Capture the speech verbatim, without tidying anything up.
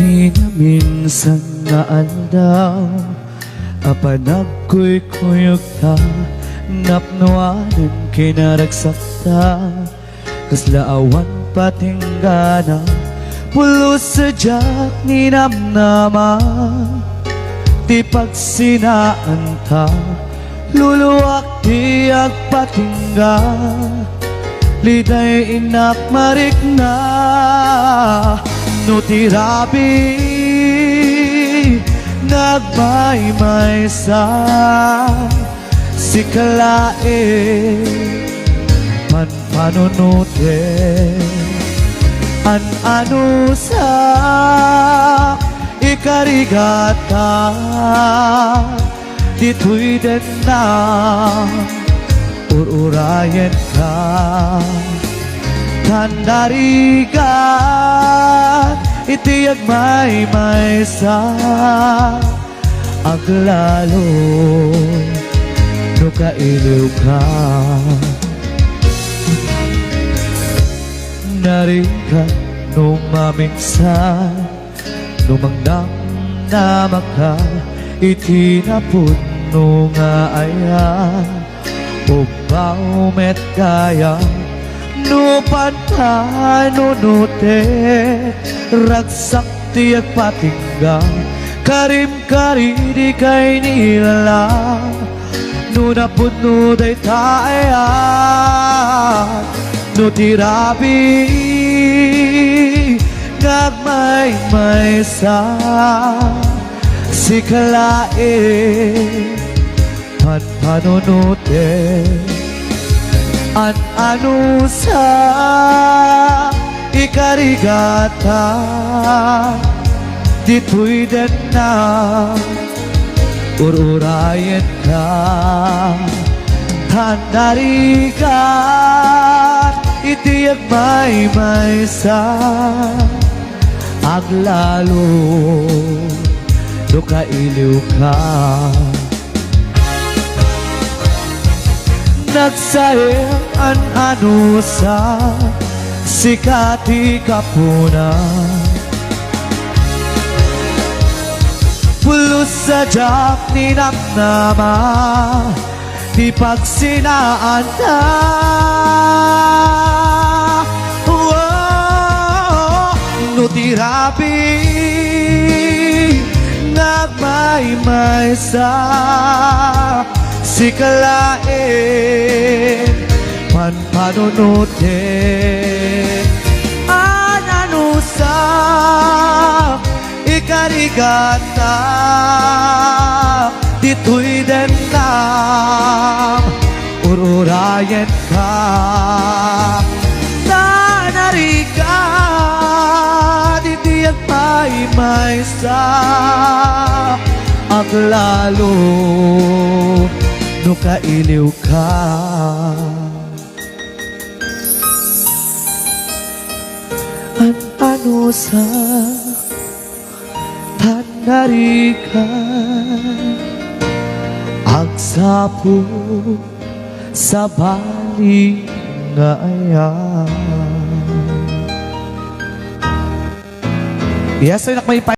Naminsan nga aldaw a panagkuykuyogta, napnoan ti kinaragsakta, kasla awan patinggana. Pulos sadiak ninamnama ti pagsinaanta. Luluak ti agpatingga, liday innak marikna. No ti rabii nga agmaymaysa, sika laeng panpanunotek. An-anusak, ikarigata, ditoy denna, ur-urayenka. Tan narigat iti agmaymaysa, aglalo no kailiwka. Narigat no maminsan, no mangnamnamaka iti napudno nga ayat. Ubbaw met gayam no panpanunotek, ragsak ti agpatingga, karim kari dika inilala, no napudno dayta ayat. No ti rabii nga agmaymaysa, sika laeng panpanunotek. An-anusak, ikarigata, ditoy denna, ur-urayenka. Tan narigat iti agmaymaysa, aglalo no kailiwka. Nagsaem an-anusak, sika ti gapuna. Pulos sadiak ninamnama ti pagsinaanta. Oh, no ti rabii nga agmaymaysa, sika laeng panpanunotek. An-anusak, ikarigata, ditoy denna, ur-urayenka. Tan narigat iti agmaymaysa, aglalo no kailiwka. An-anusak, tan narigat, agsapul, sabali nga ayat. Yes, so, nak may